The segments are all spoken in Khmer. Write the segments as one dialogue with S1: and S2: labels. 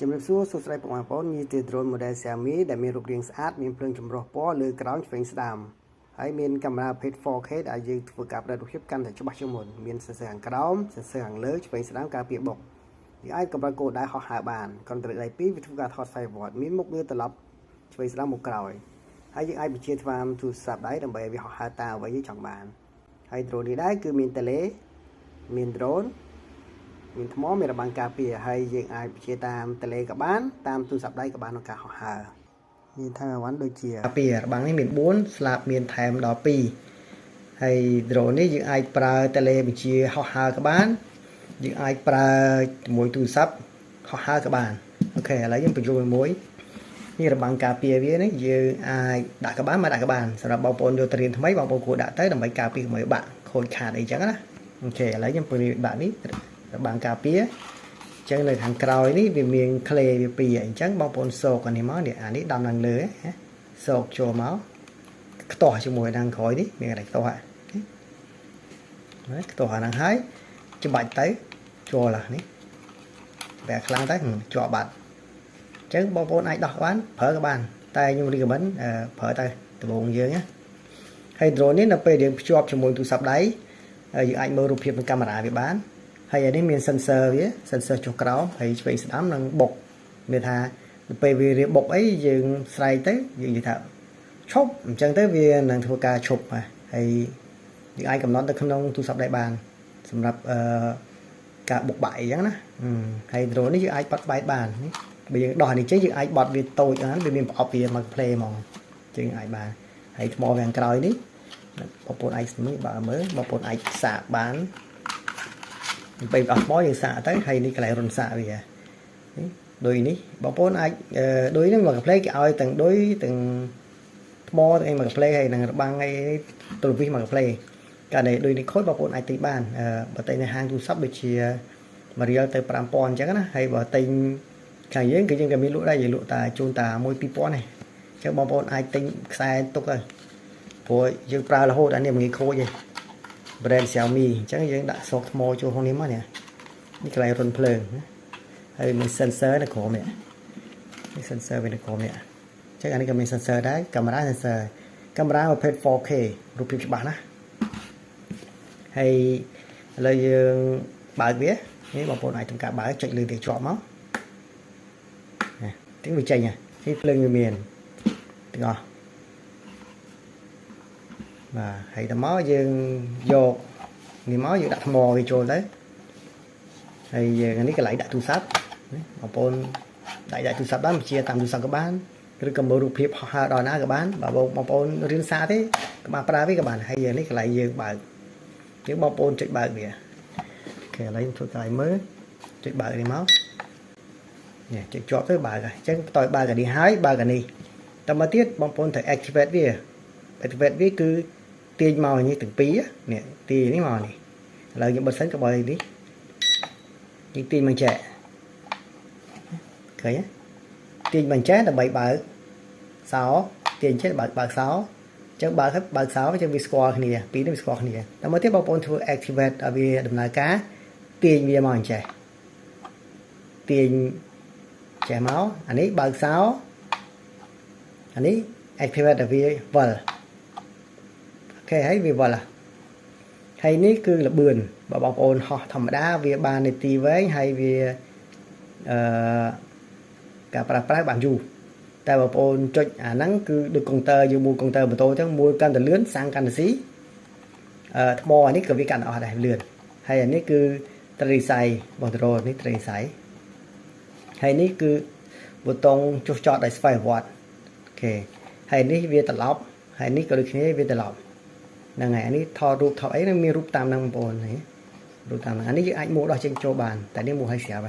S1: ជំរាបសួរសួស្តីពុកម៉ែបងប្អូននេះជា drone model Xiaomi ដែលមានរូបរាងស្អាតមានភ្លើងចម្រុះពណ៌លើក្រោមឆ្វេងស្ដាំហើយមានកាមេរ៉ាប្រភេទ 4K ដែលយើងធ្វើការផ្តល់រូបភាពកាន់តែច្បាស់ជាងមុនមាន sensor ខាងក្រោម sensor ខាងលើឆ្វេងស្ដាំការពារបុកយើងអាចកម្រិតគោលដៅហោះហើរបានកុំព្យូទ័រដៃពីរវាធ្វើការថតខ្សែប្រវត្តិមានមុខងារត្រឡប់ឆ្វេងស្ដាំមកក្រោយហើយយើងអាចបញ្ជាតាមទូរស័ព្ទដៃដើម្បីឲ្យវាហោះហើរតាមអ្វីយើងចង់បានហើយ drone នេះដែរគឺមាន tele មាន drone មានថ្មមានរបាំងការពារហើយយើងអាចបញ្ជាតាម tele ក៏បានតាមទូរស័ព្ទដៃក៏បានក្នុងការហោះហើរមានថែមអីវ៉ាន់ដូចជាការពាររបាំងនេះមាន4ស្លាបមានថែមដល់2ហើយ drone នេះយើងអាចប្រើ tele បញ្ជាហោះហើរក៏បានយើងអាចប្រើជាមួយទូរស័ព្ទហោះហើរក៏បាន OK ឥឡូវយើងបញ្ចូលមួយនេះរបាំងការពារវានេះយើងអាចដាក់ក៏បានមកដាក់ក៏បានសម្រាប់បងប្អូនយកទៅរៀនថ្មីបងប្អូនគួរដាក់ទៅដើម្បីការពារកុំឲ្យបាក់ខូចខាតអីចឹងណា OK ឥឡូវខ្ញុំពង្រីកបាក់នេះរបាំងការពារអញ្ចឹងនៅខាងក្រោយនេះវាមានក្លេវាពីរអញ្ចឹងបងប្អូនសោកអានេះមកនេះអានេះដំឡើងលើសោកចូលមកខ្ទាស់ជាមួយខាងក្រោយនេះមានកន្លែងខ្ទាស់ហ្នឹងខ្ទាស់អាហ្នឹងហើយច្បាច់ទៅចូលឡានេះបែរខ្លាំងទៅជាប់បាត់អញ្ចឹងបងប្អូនអាចដោះបានប្រើក៏បានតែខ្ញុំ recommend ប្រើទៅដំបូងយើងណាហើយ drone នេះនៅពេលយើងភ្ជាប់ជាមួយទូរស័ព្ទដៃយើងអាចមើលរូបភាពក្នុងកាមេរ៉ាវាបានហើយអានេះមាន sensor វា sensor ចុះក្រោមហើយឆ្វេងស្ដាំនិងបុកមានថាទៅពេលវារៀបបុកអីយើងស្រែកទៅយើងនិយាយថាឈប់អញ្ចឹងទៅវានឹងធ្វើការឈប់ហើយយើងអាចកំណត់ទៅក្នុងទូរស័ព្ទដៃបានសម្រាប់អឺការបុកបាក់អីចឹងណាហើយ drone នេះយើងអាចបត់បែតបានបើយើងដោះអានេះចេញយើងអាចបត់វាតូចហ្នឹងវាមានប្រអប់វាមក play ហ្មងយើងអាចបានហើយថ្មវាខាងក្រោយនេះបងប្អូនអាចនេះបើមើលបងប្អូនអាចសាកបានពេលអស់ថ្មយើងសាកទៅហើយនេះកន្លែងរុនសាកវានេះដូចនេះបងប្អូនអាចដូចនេះមកកាផ្លេគេឲ្យទាំងដូចទាំងថ្មទាំងអីមកកាផ្លេហើយនឹងរបាំងអីទូរវិសមកកាផ្លេកាលនេះដូចនេះខូចបងប្អូនអាចទិញបានបើទិញនៅហាងទូរស័ព្ទដូចជា1រៀលទៅ5000អញ្ចឹងណាហើយបើទិញខាងយើងគឺយើងក៏មានលក់ដែរយើងលក់តាជូនតា1 2000ទេអញ្ចឹងបងប្អូនអាចទិញខ្សែទុកទៅព្រោះយើងប្រើរហូតអានេះមិនងាយខូចទេ brand Xiaomi អញ្ចឹងយើងដាក់សោកថ្មចូលក្នុងនេះមកនេះនេះកន្លែងរុនភ្លើងណាហើយមាន sensor នៅក្រោមនេះនេះ sensor វានៅក្រោមនេះអញ្ចឹងអានេះក៏មាន sensor ដែរកាមេរ៉ា sensor កាមេរ៉ាប្រភេទ 4K រូបភាពច្បាស់ណាស់ហើយឥឡូវយើងបើកវានេះបងប្អូនអាចធ្វើការបើកចុចលើវាជាប់មកណាទាំងវាចេញនេះភ្លើងវាមានទាំងអស់បាទហើយដល់មកយើងយកនេះមកយើងដាក់ថ្មវាចូលទៅហើយយើងនេះកន្លែងដាក់ទូរស័ព្ទបងប្អូនដាក់ទូរស័ព្ទបានជាតាមទូរស័ព្ទក៏បានឬក៏មើលរូបភាពហោះហើរដល់ណាក៏បានបើបងប្អូនរៀនសារទេក៏បានប្រើវាក៏បានហើយនេះកន្លែងយើងបើកយើងបងប្អូនចុចបើកវា OK ឥឡូវខ្ញុំធ្វើកន្លែងមើលចុចបើកនេះមកនេះចុចជាប់ទៅបើកហើយអញ្ចឹងបន្ទាប់បើកអានេះហើយបើកអានេះតមកទៀតបងប្អូនត្រូវ activate វា activate វាគឺទាញមកនេះទាំងពីរនេះទាញនេះមកនេះឥឡូវខ្ញុំបិទសិនក៏បើនេះយើងទាញមកចែកឃើញទេទាញមកចែកដើម្បីបើកសោទាញចេះបើកសោអញ្ចឹងបើកហើយបើកសោអញ្ចឹងវាស្គាល់គ្នាពីរនេះវាស្គាល់គ្នាតែមកទៀតបងប្អូនធ្វើ activate ឲ្យវាដំណើរការទាញវាមកអញ្ចេះទាញចេះមកអានេះបើកសោអានេះ activate ឲ្យវាវិល OK ហើយវាវិលហើយនេះគឺលបឿនបើបងប្អូនហោះធម្មតាវាបាននាទីវែងហើយវាអឺការប្រើប្រាស់បានយូរតែបងប្អូនចុចអាហ្នឹងគឺដូចកុងទ័រយើងមួយកុងទ័រម៉ូតូអញ្ចឹងមួយកាន់តែលឿនសាំងកាន់តែស៊ីអឺថ្មអានេះក៏វាកាន់តែអស់ដែរលឿនហើយអានេះគឺត្រីស័យបងដ្រូនេះត្រីស័យហើយនេះគឺប៊ូតុងចុះចតដោយស្វ័យប្រវត្តិ OK ហើយនេះវាត្រឡប់ហើយនេះក៏ដូចគ្នាវាត្រឡប់ហ្នឹងហើយអានេះថតរូបថតអីនឹងមានរូបតាមហ្នឹងបងប្អូននេះរូបតាមហ្នឹងអានេះយើងអាចមួដោះចេញចូលបានតែនេះមួឲ្យស្រាប់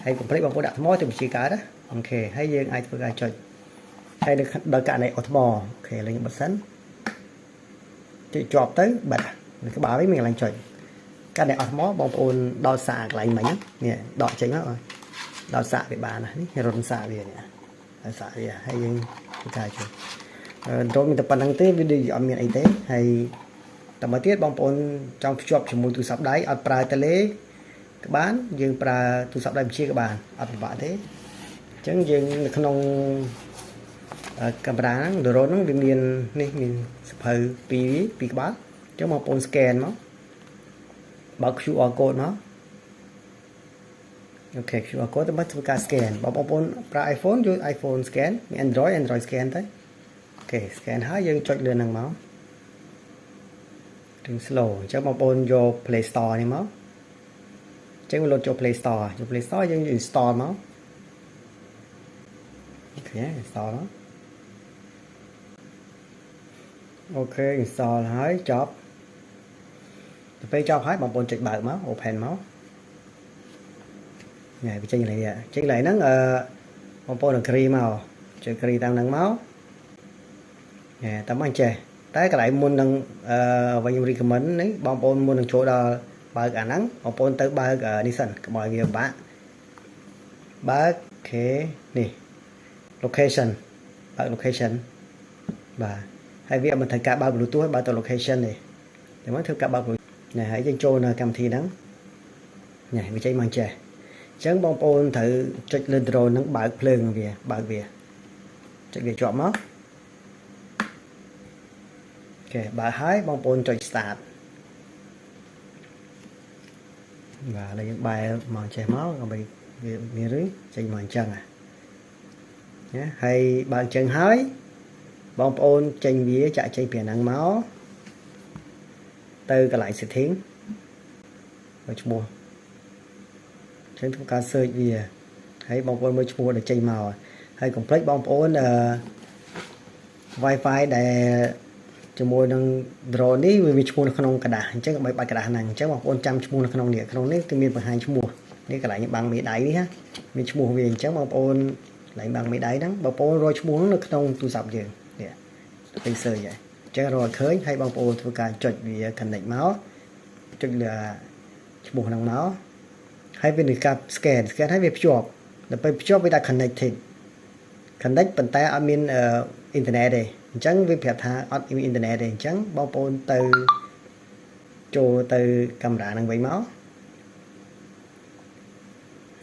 S1: ហើយកុំភ្លេចបងប្អូនដាក់ថ្មទៅវិជាកើតណា OK ហើយយើងអាចធ្វើការចុចហើយនៅដល់ករណីអស់ថ្ម OK ឥឡូវខ្ញុំបិទសិនចុចជាប់ទៅបិទនៅក្បាលវិញមានកន្លែងចុចករណីអស់ថ្មបងប្អូនដល់សាកកន្លែងមិញនេះដកចេញមកដល់សាកវាបានណានេះរុនសាកវានេះហើយសាកវាហើយយើងធ្វើការចុចដ្រូនមានតែប៉ុណ្្នឹងទេវាដូចអត់មានអីទេហើយតមកទៀតបងប្អូនចង់ភ្ជាប់ជាមួយទូរស័ព្ទដៃអត់ប្រើ tele ក៏បានយើងប្រើទូរស័ព្ទដៃបញ្ជាក៏បានអត់ពិបាកទេអញ្ចឹងយើងនៅក្នុងកាមេរ៉ាហ្នឹង drone ហ្នឹងវាមាននេះមានសភៅពីរពីរក្បាលអញ្ចឹងបងប្អូន scan មកបើក QR code មក OK QR code ទៅមកធ្វើការ scan បើបងប្អូនប្រើ iPhone យក iPhone scan មាន Android Android scan ទៅ OK scan ហើយយើងចុចលើហ្នឹងមករៀង slow អញ្ចឹងបងប្អូនយក Play Store នេះមកអញ្ចឹងវាលោតចូល Play Store ចូល Play Store យើង install មក OK install មក OK install ហើយចប់ទៅពេលចប់ហើយបងប្អូនចុចបើកមក open មកញ៉ែវាចេញកន្លែងនេះចេញកន្លែងហ្នឹងអឺបងប្អូន agree មកចុច agree តាមហ្នឹងមកញ៉ែតាមអញ្ចេះតែកន្លែងមុននឹងអឺអ្វីខ្ញុំ recommend នេះបងប្អូនមុននឹងចូលដល់បើកអាហ្នឹងបងប្អូនទៅបើកនេះសិនកុំឲ្យវាពិបាកបើក OK នេះ location បើក location បាទហើយវាអត់មិនត្រូវការបើក Bluetooth បើកទៅ location ទេតែមកធ្វើការបើកនេះហើយយើងចូលនៅកម្មវិធីហ្នឹងនេះវាចេញមកចេះអញ្ចឹងបងប្អូនត្រូវចុចលើ drone ហ្នឹងបើកភ្លើងវាបើកវាចុចវាជាប់មក OK បើកហើយបងប្អូនចុច start បាទឥឡូវយើងបែរមកចេះមកដើម្បីវាមានឬចេញមកអញ្ចឹងណាហើយបើកអញ្ចឹងហើយបងប្អូនចេញវាចាក់ចេញពីហ្នឹងមកទៅកន្លែង setting មើលឈ្មោះចឹងធ្វើការ search វាហើយបងប្អូនមើលឈ្មោះដែលចេញមកហើយកុំភ្លេចបងប្អូនអឺ Wi-Fi ដែលជាមួយនឹង drone នេះវាមានឈ្មោះនៅក្នុងក្រដាសអញ្ចឹងដើម្បីបាច់ក្រដាសហ្នឹងអញ្ចឹងបងប្អូនចាំឈ្មោះនៅក្នុងនេះក្នុងនេះគឺមានបង្ហាញឈ្មោះនេះកន្លែងបាំងមេដៃនេះណាមានឈ្មោះវាអញ្ចឹងបងប្អូនកន្លែងបាំងមេដៃហ្នឹងបងប្អូនរកឈ្មោះនៅក្នុងទូរស័ព្ទយើងនេះទៅ search ហើយអញ្ចឹងរកឃើញហើយបងប្អូនធ្វើការចុចវា connect មកចុចលើឈ្មោះហ្នឹងមកហើយវានឹងការ scan scan ហើយវាភ្ជាប់ដល់ពេលភ្ជាប់វាដាក់ connected connect ប៉ុន្តែអត់មានអ៊ីនធឺណិតទេអញ្ចឹងវាប្រាប់ថាអត់មានអ៊ីនធឺណិតទេអញ្ចឹងបងប្អូនទៅចូលទៅកាមេរ៉ាហ្នឹងវិញមក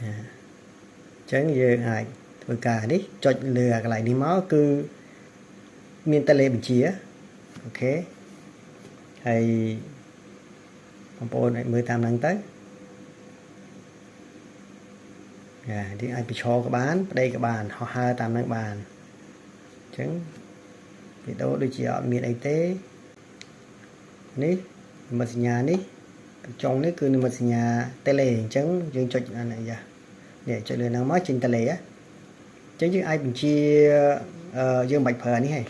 S1: អញ្ចឹងយើងអាចធ្វើការនេះចុចលើកន្លែងនេះមកគឺមានតេលេបញ្ជា OK ហើយបងប្អូនអាចមើលតាមហ្នឹងទៅយ៉ានេះអាចបញ្ឈរក៏បានប្តីក៏បានហោះហើរតាមហ្នឹងបានអញ្ចឹងវីដេអូដូចជាអត់មានអីទេនេះនិមិត្តសញ្ញានេះចុងនេះគឺនិមិត្តសញ្ញាតេលេអញ្ចឹងយើងចុចអានេះយ៉ានេះចុចលើហ្នឹងមកចេញតេលេអញ្ចឹងយើងអាចបញ្ជាយើងមិនបាច់ប្រើនេះទេ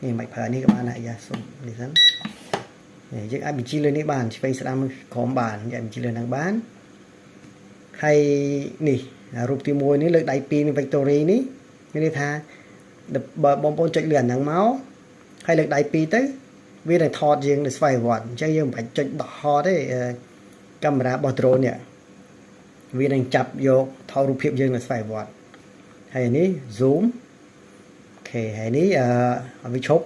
S1: នេះមិនបាច់ប្រើនេះក៏បានដែរយ៉ាសុំនេះសិននេះយើងអាចបញ្ជាលើនេះបានឆ្វេងស្ដាំក្រោមបានយើងអាចបញ្ជាលើហ្នឹងបានហើយនេះរូបទី1នេះលើកដៃ2នេះ Victory នេះមានន័យថាបើបងប្អូនចុចលើអាហ្នឹងមកហើយលើកដៃ2ទៅវានឹងថតយើងនៅស្វ័យប្រវត្តិអញ្ចឹងយើងមិនបាច់ចុចដោះហត់ទេកាមេរ៉ារបស់ drone នេះវានឹងចាប់យកថតរូបភាពយើងនៅស្វ័យប្រវត្តិហើយនេះ zoom OK ហើយនេះអឺវាឈប់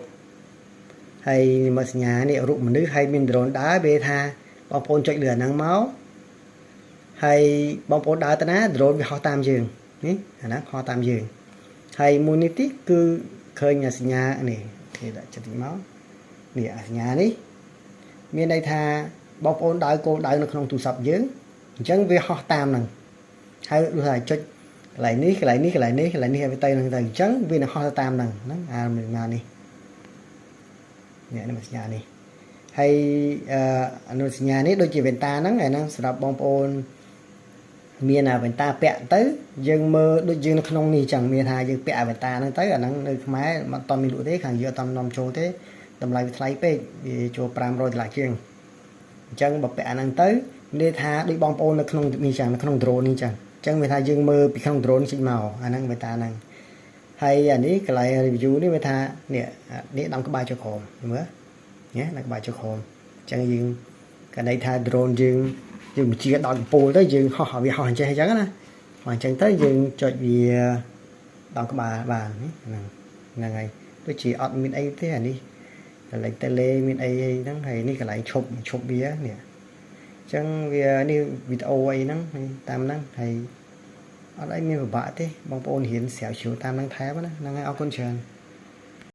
S1: ហើយមកសញ្ញានេះរូបមនុស្សហើយមាន drone ដើរវាថាបងប្អូនចុចលើអាហ្នឹងមកហើយបងប្អូនដើរទៅណា drone វាហោះតាមយើងនេះអាហ្នឹងហោះតាមយើងហើយមួយនេះទៀតគឺឃើញសញ្ញានេះគេដាក់ចិត្តមកនេះអាសញ្ញានេះមានន័យថាបងប្អូនដើរគោលដៅនៅក្នុងទូរស័ព្ទយើងអញ្ចឹងវាហោះតាមហ្នឹងហើយដូចថាចុចកន្លែងនេះកន្លែងនេះកន្លែងនេះកន្លែងនេះឲ្យវាទៅហ្នឹងទៅអញ្ចឹងវានឹងហោះទៅតាមហ្នឹងហ្នឹងអាសញ្ញានេះនេះនេះសញ្ញានេះហើយអនុសញ្ញានេះដូចជាវ៉ែនតាហ្នឹងហើយហ្នឹងសម្រាប់បងប្អូនមានអាវ៉ែនតាពាក់ទៅយើងមើលដូចយើងនៅក្នុងនេះចឹងមានថាយើងពាក់អាវ៉ែនតាហ្នឹងទៅអាហ្នឹងនៅខ្មែរមិនតមានលក់ទេខាងយើងអត់នាំចូលទេតម្លៃវាថ្លៃពេកវាចូល500ដុល្លារជាងអញ្ចឹងបើពាក់អាហ្នឹងទៅមានន័យថាដូចបងប្អូននៅក្នុងនេះចឹងនៅក្នុង drone នេះចឹងអញ្ចឹងវាថាយើងមើលពីក្នុង drone ចេញមកអាហ្នឹងវ៉ែនតាហ្នឹងហើយអានេះកន្លែង review នេះវាថានេះនេះដំក្បាលចុះក្រោមមើលណាដាក់ក្បាលចុះក្រោមអញ្ចឹងយើងកាលន័យថា drone យើងយើងបញ្ជាដល់កំពូលទៅយើងហោះឲ្យវាហោះអញ្ចេះអញ្ចឹងណាហោះអញ្ចឹងទៅយើងចុចវាដល់ក្បាលបានហ្នឹងហ្នឹងហើយដូចជាអត់មានអីទេអានេះកន្លែងតេលេមានអីហ្នឹងហើយនេះកន្លែងឈប់ឈប់វានេះអ ចឹងវានេះវីដេអូអីហ្នឹងតាមហ្នឹងហើយអត់អីមានពិបាកទេបងប្អូនរៀនស្រាវជ្រាវតាមហ្នឹងថែមណាហ្នឹងហើយអរគុណច្រើន។